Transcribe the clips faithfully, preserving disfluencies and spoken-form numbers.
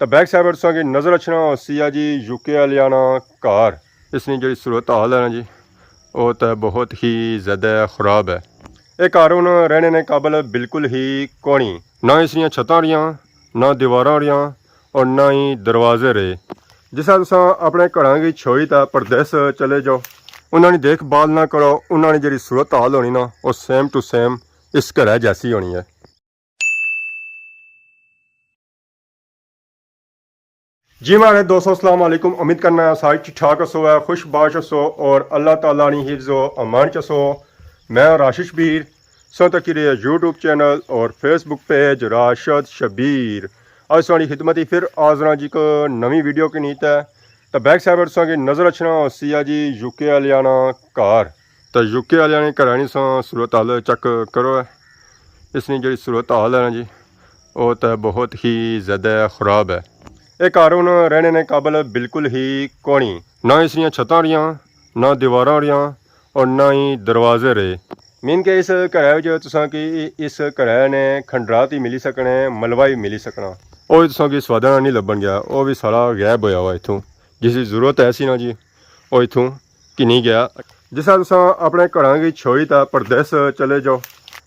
تے بیک سائیڈ پر تساں کی نظر اچھنا ہوسی ہے جی یو کے آلیاں نا گھر۔ اس نی جڑی صورت حال ہے نا جی، او تے بہت ہی زیادہ خراب ہے۔ اے گھر ہن رہنے نے قابل بالکل ہی کونی۔ نہ اس نیاں چھتاں ریاں، نہ دیواراں ریاں، اور نہ ہی دروازے رہے۔ جس طرح تساں اپنے گھراں کی چھوڑی تے پردیس چلے جاؤ، انہاں نی دیکھ بھال نہ کرو، انہاں نی جڑی صورت حال ہونی نا، او سیم ٹو سیم اس گھرے جیسی ہونی ہے۔ جی مہاڑے دوستو، السلام علیکم۔ امید کرنا ہے سارے ٹھیک ٹھاک ہسو ہے، خوش باش ہسو اور اللہ تعالیٰ نی حفظ و امان چ ہسو۔ میں راشد شبیر، سو تکی رہے یوٹیوب چینل اور فیس بک پیج راشد شبیر۔ اج تساں نی خدمت ہی پھر حاضر ہاں جی ایک نویں ویڈیو کے نیت ہے۔ تے بیک سائیڈ پر تساں کی نظر اچھنا ہوسی ہے جی یو کے آلیاں نا گھر۔ تے یو کے آلیاں نے گھراں نی تساں صورت حال چیک کرو ہے۔ اس نی جڑی صورت حال ہے نا جی، او تے بہت ہی زیادہ خراب ہے۔ اے گھر ہن رہنے نے قابل بالکل ہی کونی۔ نہ اس نیاں چھتاں ریاں، نہ دیواراں ریاں، اور نہ ہی دروازے رہے۔ مین کہ اس گھرے وچ تساں کی اس گھرے نے کھنڈرات ہی ملی سکنے، ملبہ ہی ملی سکنا۔ او وی تساں کی سوادے نال نہیں لبن گیا، او وی سارا غائب ہویا ہوا اتھوں۔ جس دی ضرورت ہے سی نا جی، او اتھوں گھنی گیا۔ جس طرح تساں اپنے گھراں کی چھوڑی تے پردیس چلے جاؤ،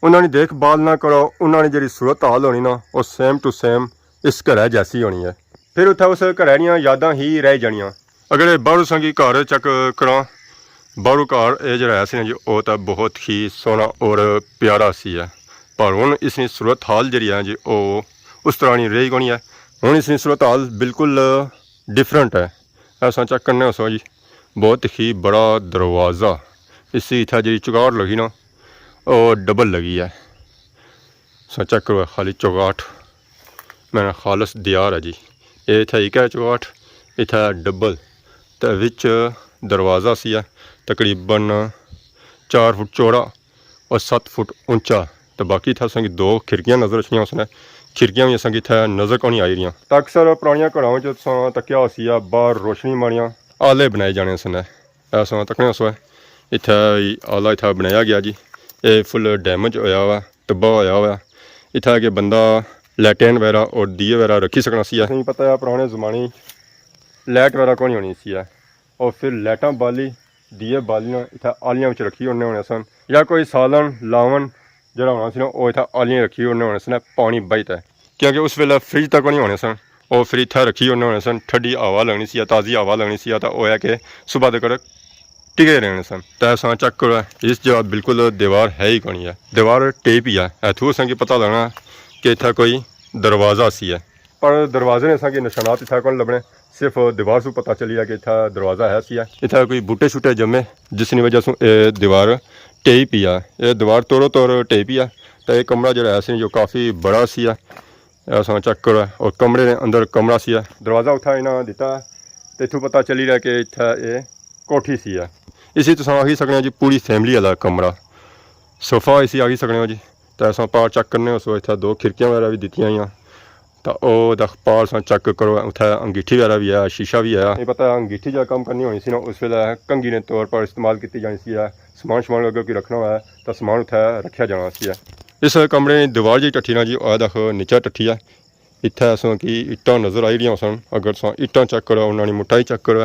انہاں نی دیکھ بھال نہ کرو، انہاں نی جڑی صورت حال ہونی نا، او سیم ٹو سیم اس گھرے جیسی ہونی ہے۔ پھر اتھے اس گھرے نیاں یاداں ہی رہ جانیاں۔ اگر اے باہروں تساں کی گھر چیک کراں، باہروں گھر اے جڑا ہے سی نا جی، او تے بہت ہی سوہنا اور پیارا سی ہے، پر ہن اس نی صورت حال جڑی ہے جی، او اس طرح نی رہی کونی ہے۔ ہن اس نی صورت حال بالکل ڈفرنٹ ہے۔ ایسا چیک کرنے ہو سو جی، بہت ہی بڑا دروازہ۔ اس کی اتھا جی چگاٹ لگی نا، او ڈبل لگی ہے۔ سو چیک کرو، خالی چوکاٹ، میں نا خالص دیوار ہے جی۔ اے اتھا ایک ہے چوکاٹ، اتھا ڈبل، تے وچ دروازہ سی ہے، تقریباً چار فٹ چوڑا اور ست فٹ اونچا۔ تے باقی اتھا اساں کی دو کھڑکیاں نظر اچھنیاں ہوسن، کھڑکیاں وی اساں کی اتھا نظر کونی آئی رہیاں۔ تے اکثر پرانیاں گھراں وچ تساں تکیا ہوسی آ، باہر روشنی ماڑیاں آلے بنائے جانے سن۔ اساں تکنے ہوسو اتھا آلہ اتھا بنایا گیا جی، اے فل ڈیمیج ہویا ہوا، تباہ ہویا ہوا۔ اتھا کہ بندہ لیٹین وغیرہ اور دیے وغیرہ رکھی سکنا سی۔ اساں کی پتہ ہے پرانے زمانے لائٹ وغیرہ کونی ہونی سی ہے، اور پھر لائٹاں بالی، دیے بالی نا اتھا آلیاں وچ رکھی اوڑنے ہونے سن، یا کوئی سالن لاون جڑا ہونا سی نا، او اتھا آلیاں رکھی اوڑنے ہونے سن پانی بہی تے، کیونکہ اس ویلے فریج تک نہیں ہونے سن، او پھر اتھا رکھی اوڑنے ہونے سن، ٹھڈی ہوا لگنی سی یا تازی ہوا لگنی سی یا تے او ہے کہ صبح تک ٹکے رہنے سن۔ تے اساں چیک کرو، اس جگہ بالکل دیوار ہے ہی کونی ہے، دیوار ٹیپ ہی ہے۔ اتھوں اساں کی پتہ لگنا کہ اتھا کوئی دروازہ سی ہے۔ پر دروازے نے اساں کی نشانات اتھا کون لبنے، صرف دیوار سوں پتہ چلی گیا کہ اتھا دروازہ ہے سی ہے۔ اتھا کوئی بوٹے شوٹے جمے، جس نی وجہ سوں اے دیوار ٹہی پیا۔ اے دیوار توڑو توڑ ٹہی پیا۔ تے اے کمرہ جڑا ہے سی جو کافی بڑا سی ہے۔ اے اساں چیک کرو، اور کمرے نے اندر کمرہ سی ہے۔ دروازہ اتھا انہاں دیتا ہے، تے اتھوں پتہ چلی رہا کہ اتھا اے کوٹھی سی ہے۔ اسی تساں آخی سکنے ہو جی پوری فیملی والا کمرہ، صوفہ اسی آخی سکنے ہو جی۔ تے اساں پار چیک کرنے ہو سو اتھا دو کھڑکیاں وغیرہ بھی دتیاں ہوئیاں۔ تے او دخ پار اساں چیک کرو، اتھا انگیٹھی وغیرہ بھی ہے، شیشہ بھی ہے۔ نہیں پتہ انگیٹھی جا کام کرنی ہونی سی نا، اس ویلے کنگھی نے طور پر استعمال کیتی جانی سی ہے۔ سامان شمان اگر کوئی رکھنا ہوئے تے سامان اتھا رکھیا جانا سی ہے۔ اس کمرے نی دیوار جی ٹٹھی نا جی، او دخ نیچے ٹٹھی ہے۔ اتھا اساں کی اٹاں نظر آئی رہیاں سن۔ اگر تساں اٹاں چیک کرو، انہاں نی موٹائی چیک کرو،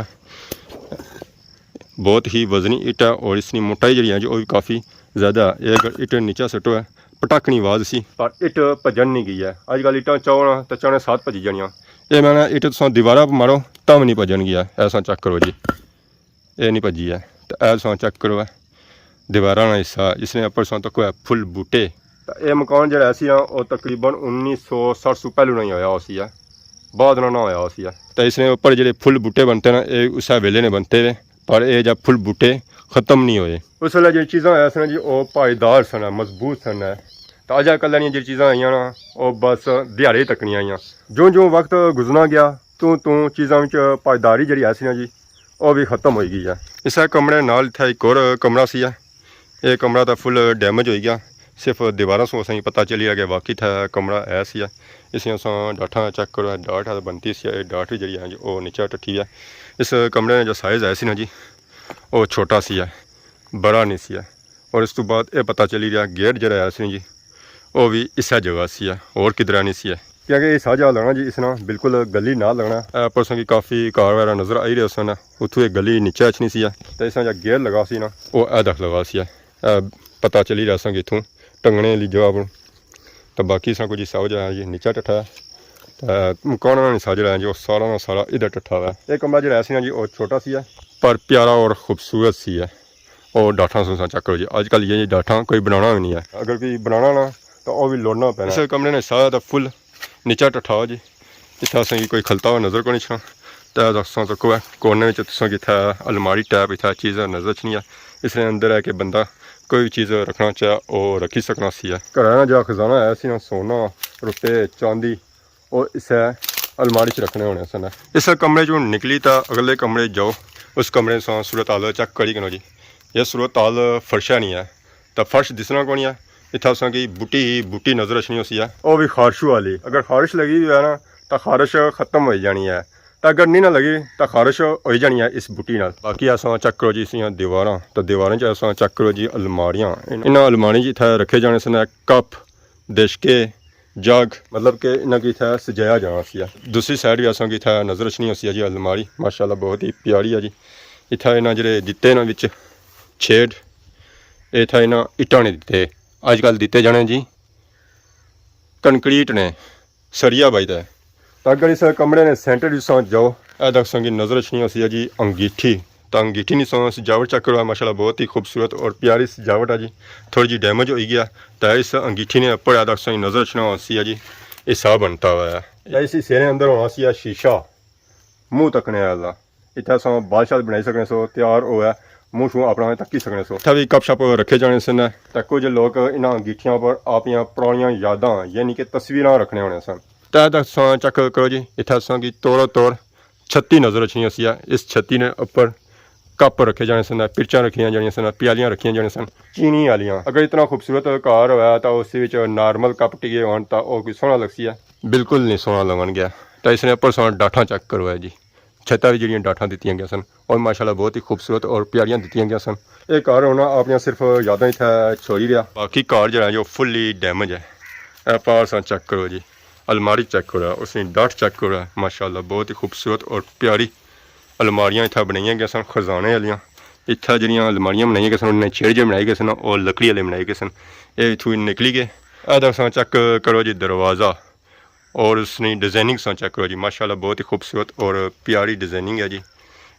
بہت ہی وزنی اٹ ہے اور اس نی موٹائی جڑی ہے جو وہ بھی کافی زیادہ ہے۔ یہ اگر اٹ نیچے سٹو ہے، پٹاکنی آواز سی۔ پر اٹ بھجن نہیں گئی ہے۔ اج کل اٹاں چاؤ نا تے چانے ساتھ بھجی جانیاں۔ یہ میں نا اٹ تساں دیوارہ پر مارو، تاں بھی نہیں بھجن گیا۔ ایسا چیک کرو جی۔ اے نہیں بھجی ہے۔ تے اے تساں چیک کرو ہے، دیواراں نا حصہ، اس نے اپر تساں تکو ہے پھل بوٹے۔ تے اے مکان جڑا سی نا، او تقریباً انیس سو سٹھ سو پہلو نا ہی ہویا ہوسی ہے، بعد نا نہ ہویا ہوسی ہے۔ تے اس نے اپر جڑے پھل بوٹے بنتے نا، اے اسے ویلے نے بنتے وے، پر اے جا پھل بوٹے ختم نہیں ہوئے۔ اس ویلے جڑی چیزاں ہویا سن جی، او پائیدار سن، مضبوط سن۔ تے اج کل نیاں جڑی چیزاں آئیاں نا، او بس دیہاڑے تک نہیں آئیاں۔ جوں جوں وقت گزرنا گیا، توں توں چیزاں وچ پائیداری جڑی ہے سی نا جی، او بھی ختم ہوئی گئی ہے۔ اسے کمرے نال اتھا ایک اور کمرہ سی ہے۔ اے کمرہ تاں فل ڈیمیج ہوئی گیا، صرف دیواراں سوں اساں کی پتہ چلی رہیا کہ واقعی اتھا کمرہ ہے سی ہے۔ اس نے اساں ڈاٹھاں چیک کرو، ڈاٹھ ہے بنتی سی ہے، ڈاٹھ بھی جڑی ہے جی، او نیچے ٹٹھی ہے۔ اس کمرے نے جو سائز ہے سی نا جی، او چھوٹا سی ہے، بڑا نہیں سی ہے۔ اور اس تو بعد اے پتہ چلی رہیا گیٹ جڑا ہے سی نا جی، او بھی اسے جگہ سی ہے، اور کدھر نہیں سی ہے۔ کیونکہ یہ ساجا لگنا جی، اس نا بالکل گلی نہ لگنا۔ اے پر اساں کی کافی کار وغیرہ نظر آئی رہے سن، اتھوں ایک گلی نیچے اچھنی سی ہے، تے اس نا جا گیٹ لگا سی نا، وہ اے دکھ لگا سی ہے۔ اے پتہ چلی رہا ساں کہ اتھوں ٹنگنے والی جگہ پر۔ تے باقی اساں کچھ حصہ جا ہے جی نیچا ٹٹھا ہے، تے مکان نا حصہ جڑا ہے جی، وہ سارا نا سارا ادھر ٹٹھا ہوا ہے۔ یہ کمرہ جڑا ہے سی نا جی، وہ چھوٹا سی ہے، پر پیارا اور خوبصورت سی ہے۔ اور ڈاٹھاں سوساں چیک کرو جی، اج کل یہ ڈاٹھاں کوئی بنانا بھی نہیں ہے، اگر کوئی بنانا نا تو وہ بھی لوڑنا پینا۔ اس کمرے نے سارا تو فل نیچا ٹٹھا ہوا جی، اتھا اساں کی کوئی کھلتا ہوا نظر کو نہیں چھنا۔ تے اساں تکو ہے کورنر وچ تساں کی اتھا الماری ٹائپ اتھا چیز نظر اچھنی ہے۔ اس نے اندر ہے کہ بندہ کوئی بھی چیز رکھنا چاہے، وہ رکھی سکنا سی ہے۔ گھر نا جا خزانہ ہے سی نا، سونا، روپے، چاندی، اور اسے الماری چ رکھنے ہونے سن۔ اس کمرے چوں نکلی تا اگلے کمرے جاؤ، اس کمرے سا صورت حال چیک کری کنو جی۔ یہ صورت حال فرشا نہیں ہے، تا فرش دسنا کونی ہے۔ اتھا اساں کی بوٹی ہی بوٹی نظر اچھنی ہوسی ہے، او بھی خارشو والی۔ اگر خارش لگی ہوئی ہے نا، تا خارش ختم ہوئی جانی ہے، تا اگر نہیں نہ لگی، تا خارش ہوئی جانی ہے اس بوٹی نال۔ باقی اساں چیک کرو جی اس دیاں دیواراں، تا دیواراں چ اساں چیک کرو جی الماریاں۔ انہاں الماریاں چ اتھا رکھے جانے سن کپ، دیشکے، جگ، مطلب کہ انہاں کی اتھا سجایا جانا سی۔ دوسری سائیڈ بھی اساں کی اتھا نظر اچھنی ہوسی ہے جی الماری، ماشاءاللہ بہت ہی پیاری ہے جی۔ اتھا انہاں جڑے دتے نا وچ چھیڈ، اے اتھا انہاں اٹاں نے دتے، اج کل دتے جانے جی کنکریٹ نے، سریا بائی تے۔ تے اگر اس کمرے نے سینٹر وچ ساں جاؤ، اے تک ساں کی نظر اچھنی ہوسی ہے جی انگیٹھی۔ تے انگیٹھی نی ساں سجاوٹ چیک کرو، ماشاءاللہ بہت ہی خوبصورت اور پیاری سجاوٹ ہے جی۔ تھوڑی جی ڈیمیج ہوئی گیا، تے اس انگیٹھی نے اپر اے تک ساں کی نظر اچھنا ہوسی ہے جی، حصہ بنتا ہوا ہے۔ تے اس حصے نے اندر ہونا سی ہے شیشہ، منہ تکنے والا۔ اتھا اساں بال شال بنائی سکنے سو، تیار ہوئے، منہ شوں اپنا تکی سکنے سو۔ اتھا بھی گپ شپ رکھے جانے سن۔ تے کچھ لوگ انہاں انگیٹھیاں پر اپنیاں پرانیاں یاداں یعنی کہ تصویراں رکھنے ہونے سن۔ تے تساں چیک کرو جی، اتھا تساں کی توڑو توڑ چھتی نظر اچھنی ہوسی ہے۔ اس چھتی نے اپر کپ رکھے جانے سن، پرچاں رکھیاں جانیاں سن، پیالیاں رکھیاں جانیاں سن، چینی آلیاں۔ اگر اتنا خوبصورت گھر ہویا تاں اس وچ نارمل کپ ٹکے ہون تاں او کوئی سوہنا لگسی ہے؟ بالکل نہیں سوہنا لگن گیا۔ تاں اس نے اپر ساں ڈاٹھاں چیک کرو ہے جی۔ چھتاں وچ جیہڑیاں ڈاٹھاں دتیاں گیاں سن، اور ماشاءاللہ بہت ہی خوبصورت اور پیاریاں دتیاں گیاں سن۔ اے گھر ہن اپنیاں صرف یاداں اتھے چھوڑی رہیا۔ باقی گھر جیہڑا ہے او فلی ڈیمیج ہے۔ اے پار ساں چیک کرو جی، الماری چیک کرو، اس نی ڈاٹھ چیک کرو، ماشاءاللہ بہت ہی خوبصورت اور پیاری الماریاں اتھے بنائیاں گیاں سن خزانے آلیاں۔ اتھے جیہڑیاں الماریاں بنائیاں گیاں سن، انہاں نے چھیڑ جے بنائے گئے سن، او لکڑی آلے بنائے گئے سن۔ اے اتھوں نکلی گئے۔ اے تساں چیک کرو جی دروازہ، اور اس نی ڈیزائننگ ساں چیک کرو جی، ماشاءاللہ بہت ہی خوبصورت اور پیاری ڈیزائننگ ہے جی۔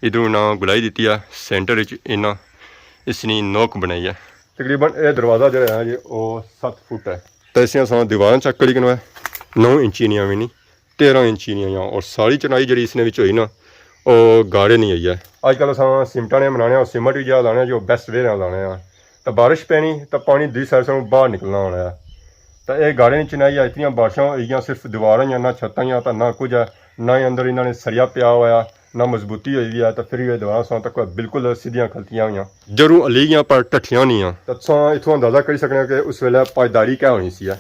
ادھروں انہاں گلائی دتی ہے، سینٹر وچ انہاں اس نی نوک بنائی ہے۔ تقریباً اے دروازہ جیہڑا ہے جی، او ست فٹ ہے۔ تے اس نیاں ساں دیواراں چیک کری کنو ہے، نو انچی نیاں وی نہیں، تیرہ انچی نیاں، اور ساری چنائی جیہڑی اس نے وچ ہوئی نا، او گارے نہیں ہوئی ہے۔ اج کل اساں سیمنٹاں نے بنانے آں، سیمنٹ وی جیہڑا لانے آں جو بیسٹ وے نال لانے آں۔ تے بارش پینی تے پانی دوئی سائیڈ سوں باہر نکلنا ہونا ہے۔ تے اے گارے نی چنائی ہے، اتنیاں بارشاں ہوئی گیاں، صرف دیواراں ہیاں، نہ چھتاں ہیاں، تے نہ کچھ ہے، نہ ہی اندر انہاں نے سریا پیا ہوا ہے، نہ مضبوطی ہوئی ہوئی ہے، تے پھر وی اے دیواراں ساں تک بالکل سیدھیاں کھلتیاں ہویاں۔ جروں ہلی گیاں پر ٹٹھیاں نہیں آں۔ تے تساں اتھوں اندازہ کری سکنے ہو کہ اس ویلے پائیداری کیا ہونی سی ہے۔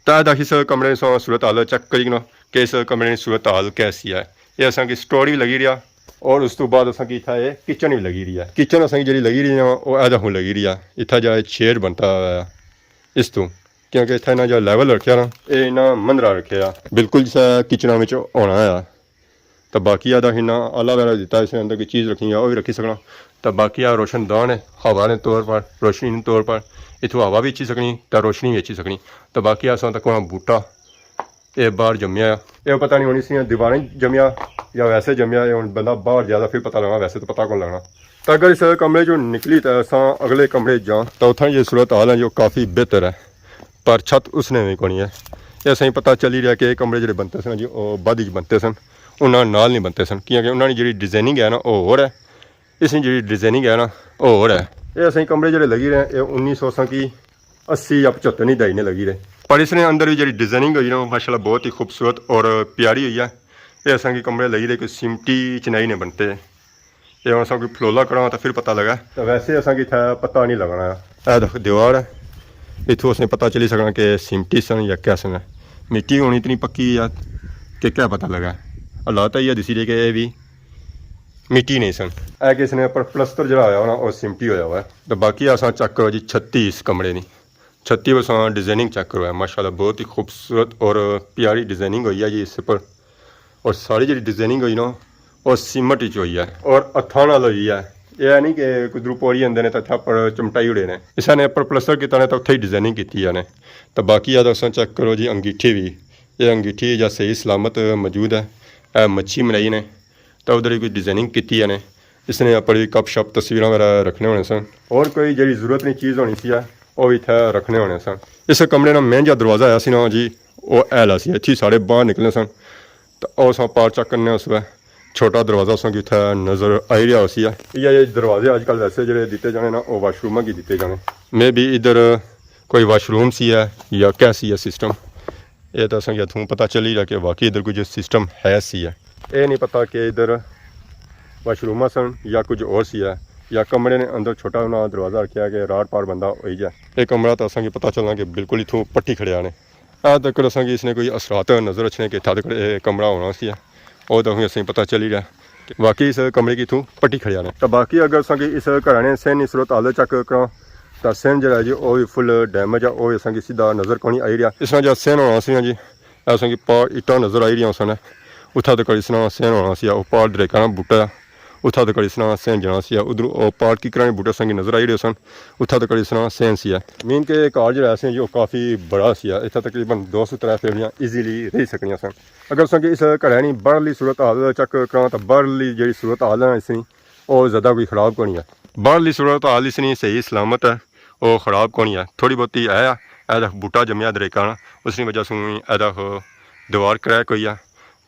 تے اے تساں کمرے ساں صورت حال چیک کری کنو کہ اس کمرے نی صورت حال کیسی ہے۔ اے اساں کی سٹور وی لگی رہیا، اور اس تو بعد اساں کی اتھا اے کچن وی لگی رہی ہے۔ کچن اساں کی جیہڑی لگی رہی ہے نا، او اے دیکھو لگی رہی ہے۔ اتھا جا اے شیڈ بنتا ہوا ہے اس تو، کیونکہ اتھا انہاں جا لیول رکھیا نا، اے انہاں مندرا رکھیا، بالکل جسے کچناں وچ ہونا ہے۔ تے باقی اے دیکھو انہاں آلہ وغیرہ دتا، اس نے اندر کوئی چیز رکھنی ہے، او وی رکھی سکنا۔ تے باقی اے روشن دان ہے، ہوا نے طور پر، روشنی نے طور پر، اتھوں ہوا وی اچھی سکنی، تے روشنی وی اچھی سکنی۔ تے باقی اساں تک ہونا بوٹا، اے باہر جمیا ہے۔ اے پتہ نہیں ہن اس نیاں دیواراں جمیا یا ویسے جمیا ہے، ہن بندہ باہر جایا پھر پتہ لگنا، ویسے تو پتہ کون لگنا۔ تے اگر اس کمرے چوں نکلی تے اساں اگلے کمرے جاں، تے اتھاں جی صورت حال ہے جو کافی بہتر ہے، پر چھت اس نے وی کونی ہے۔ اے اساں کی پتہ چلی رہیا کہ اے کمرے جیہڑے بنتے سن جی، او بعد وچ بنتے سن، انہاں نال نہیں بنتے سن، کیونکہ انہاں نی جیہڑی ڈیزائننگ ہے نا، او ہور ہے، اس نی جیہڑی ڈیزائننگ ہے نا، او ہور ہے۔ اے اساں کی کمرے جیہڑے لگی رہے، اے انیس سو اساں کی اسی یا پچھتر نی دہائی نے لگی رہے۔ پر اس نے اندر وی جیہڑی ڈیزائننگ ہوئی نا، ماشاءاللہ بہت ہی خوبصورت اور پیاری ہوئی ہے۔ اے اساں کی کمرے لگی رہے کوئی سیمٹی چنائی نے بنتے۔ اے ہن اساں کوئی پھلولا کراں تاں پھر پتہ لگا۔ تاں ویسے اساں کی اتھا پتہ نہیں لگنا۔ اے دیکھو دیوار ہے، اتھوں اساں پتہ چلی سکنا کہ سیمٹی سن یا کیا سن۔ مٹی ہونی اتنی پکی ہے کہ کیا پتہ لگا۔ حالات ایہہ دسی رہے کہ اے وی مٹی نہیں سن۔ اے کس نے اپر پلستر جیہڑا ہویا ہونا، او سیمٹی ہویا ہوا ہے۔ تے باقی اساں چیک کرو جی چھتی اس کمرے نی۔ چھتی پر اساں ڈیزائننگ چیک کروایا، ماشاءاللہ بہت ہی خوبصورت اور پیاری ڈیزائننگ ہوئی ہے جی اس پر۔ اور ساری جڑی ڈیزائننگ ہوئی نا، وہ سیمنٹ وچ ہوئی ہے اور ہتھاں نال ہوئی ہے۔ یہ ہے نہیں کہ کدروں پوڑی آندے نے تے اتھے پر چمٹائی اڑے نے۔ اس نے پر پلستر کیتا نے تے اتھے ہی ڈیزائننگ کیتی ہے نے۔ تے باقی آ تساں چیک کرو جی انگیٹھی بھی، یہ انگیٹھی یا صحیح سلامت موجود ہے۔ اے مچھی بنائی نے، تے ادھر ہی کوئی ڈیزائننگ کیتی ہے نے۔ اس نے اپر بھی کپ شپ تصویراں وغیرہ رکھنے ہونے سن۔ اور کوئی جڑی ضرورت نی چیز ہونی سی ہے، وہ بھی اتھے رکھنے ہونے سن۔ اس کمرے نا مین جا دروازہ آیا سی نا جی، وہ اے لا سی، اتھی سارے باہر نکلنے سن۔ تے او اساں پار چیک کرنے اس ویلے چھوٹا دروازہ اساں کی اتھے نظر آئی رہیا ہوسی ہے۔ یہ دروازے اج کل ویسے جڑے دیتے جانے نا، وہ واش روماں کی دیتے جانے۔ مے بی ادھر کوئی واش روم سی ہے یا کیا سی ہے سسٹم۔ یہ تو اساں کی اتھوں پتہ چلی رہیا کہ واقعی ادھر کچھ سسٹم ہے سی ہے۔ یہ نہیں پتہ کہ ادھر واش روماں سن یا کچھ اور سی ہے، یا کمرے نے اندر چھوٹا انہاں دروازہ رکھیا کہ راڑ پار بندہ ہوئی جائے۔ یہ کمرہ تو اساں کی پتہ چلنا کہ بالکل اتھوں پٹی کھڑیا نے۔ اے تک اساں کی اس نے کوئی اثرات نظر اچھنے کہ اتھا تک یہ کمرہ ہونا سی ہے۔ او تو اساں کی پتہ چلی رہیا کہ واقعی اس کمرے کی اتھوں پٹی کھڑیا نے۔ تو باقی اگر اساں کی اس گھرانے سین نی صورت حال چیک کراں، تو سین جڑا ہے جی، او بھی فل ڈیمیج ہے، او بھی اساں کی سیدھا نظر کونی آئی رہیا۔ اس طرح جا سین ہونا سی جی، اساں کی پار اٹاں نظر آئی رہیاں سن، اتھا تک اس طرح سین ہونا سی۔ او پار دریکا نا بوٹا، اتھا تک اس طرح سین جانا سی۔ ادھر او پار ککراں نے بوٹے اساں کی نظر آئی رہے سن، اتھا تک اس طرح سین سی۔ مین کہ گھر جڑا سی جی، او کافی بڑا سی، اتھا تقریباً دو سو ترے فیملیاں ایزیلی رہی سکنیاں سن۔ اگر اساں کی اس گھرے نی باہرلی صورت حال چیک کراں، تو باہرلی جڑی صورت حال ہے اس نی، او زیادہ کوئی خراب کونی ہے۔ باہرلی صورت حال اس نی صحیح سلامت ہے، او خراب کونی ہے۔ تھوڑی بہتی ہے، اے دیکھ بوٹا جمیا دریکا نا، اس نی وجہ سوں اے دیکھ دیوار کریک ہوئی ہے،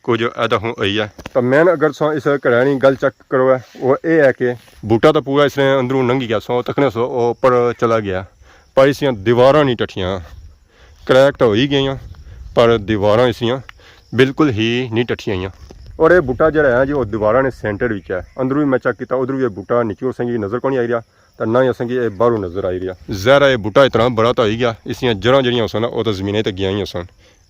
کچھ اے دیکھ ہوئی ہے۔ تو مین اگر تساں اس گھرے نی گل چیک کرو ہے، وہ اے ہے کہ بوٹا تو پورا اس نے اندروں لنگھی گیا، سو تکنے سو او اوپر چلا گیا، پر اس دیاں دیواراں نہیں ٹٹھیاں۔ کریک تو ہوئی گئیاں، پر دیواراں اس دیاں بالکل ہی نہیں ٹٹھیاں ہوئیاں۔ اور یہ بوٹا جڑا ہے جی، وہ دیواراں نے سینٹر وچ ہے۔ اندروں بھی میں چیک کیتا، ادھر بھی یہ بوٹا نیچوں اساں کی نظر کونی آئی رہیا، تے نہ ہی اساں کی یہ باہروں نظر آئی رہیا۔ ظاہر ہے یہ بوٹا اتنا بڑا تو ہوئی گیا، اس دیاں جڑاں جڑیاں ہوسن نا، وہ تو زمینیں تے گیاں ہی ہوسن۔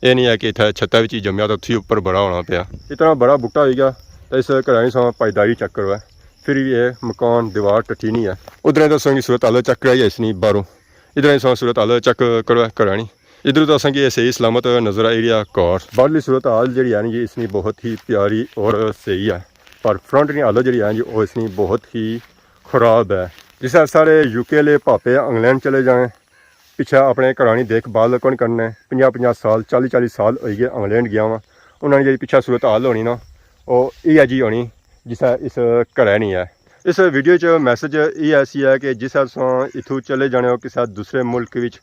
یہ نہیں ہے کہ اتھے چھتا وچ ہی جمیا تو اتھی اوپر بڑا ہونا پیا۔ اتنا بڑا بوٹا ہوئی گیا، تو اس گھرے نی تساں پائیداری چیک کرو ہے، پھر بھی یہ مکان دیوار ٹٹی نہیں ہے۔ ادھر تو اساں کی صورت حال چیک کرائی ہے اس نی باہروں۔ ادھر اساں صورت حال چیک کرو ہے گھرے نی۔ ادھر تو اساں کی صحیح سلامت نظر آئی رہیا گھر۔ باہرلی صورت حال جڑی ہے نا جی، اس نی بہت ہی پیاری اور صحیح ہے، پر فرنٹ نی حالت جڑی ہے جی، وہ اس نی بہت ہی خراب ہے۔ جس طرح سارے یو کے آلے پاپے انگلینڈ چلے جانے، پچھے اپنے گھراں نی دیکھ بھال کون کرنے؟ پنجاہ پنجاہ سال، چالی چالی سال ہوئی گئے انگلینڈ گیا واں۔ انہاں نی جڑی پچھے صورت حال ہونی نا، او ایہہ جی ہونی جسے اس گھرے نی ہے۔ اس ویڈیو چ میسج ایہہ سی ہے کہ جسے تساں اتھوں چلے جانے ہو کسے دوسرے ملک وچ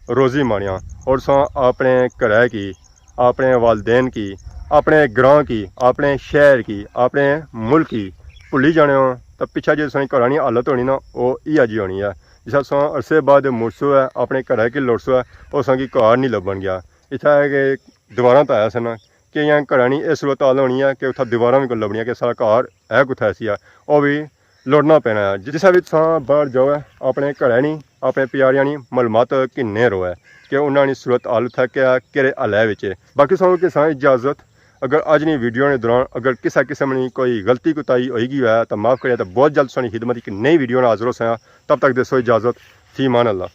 روزی مانیا، اور تساں اپنے گھرے کی، اپنے والدین کی، اپنے گراں کی، اپنے شہر کی، اپنے ملک کی بھلی جانے ہو، تاں پچھے جے تساں نی گھراں نی حالت ہونی نا، او ایہہ جی ہونی ہے۔ جسے تساں عرصے بعد مڑسو ہے، اپنے گھرے کی لوٹسو ہے، او تساں کی گھر نہیں لبھن گیا۔ اتھا ہے کہ دیواراں تو آیا سن، کئیاں گھراں نی اے صورت حال ہونی ہے کہ اتھا دیواراں وی کون لبھنیاں کہ ساڑا گھر ہے کتھے ایسی ہے، او وی لوٹنا پینا ہے۔ جسے وی تساں باہر جاؤ ہے، اپنے گھرے نی، اپنے پیاریاں نی معلومات گھننے رہو ہے کہ انہاں نی صورت حال اتھا کیا، کیہڑے حالے وچ ہے۔ باقی سانوں کساں اجازت۔ اگر اج نی ویڈیو نے دوران اگر کسے قسم نی کوئی غلطی کوتاہی ہوئی گئی ہے تاں معاف کریا، تاں بہت جلد تساں نی خدمت اک نئی ویڈیو نال حاضر ہوساں۔ تب تک دیسو اجازت، فی امان اللہ۔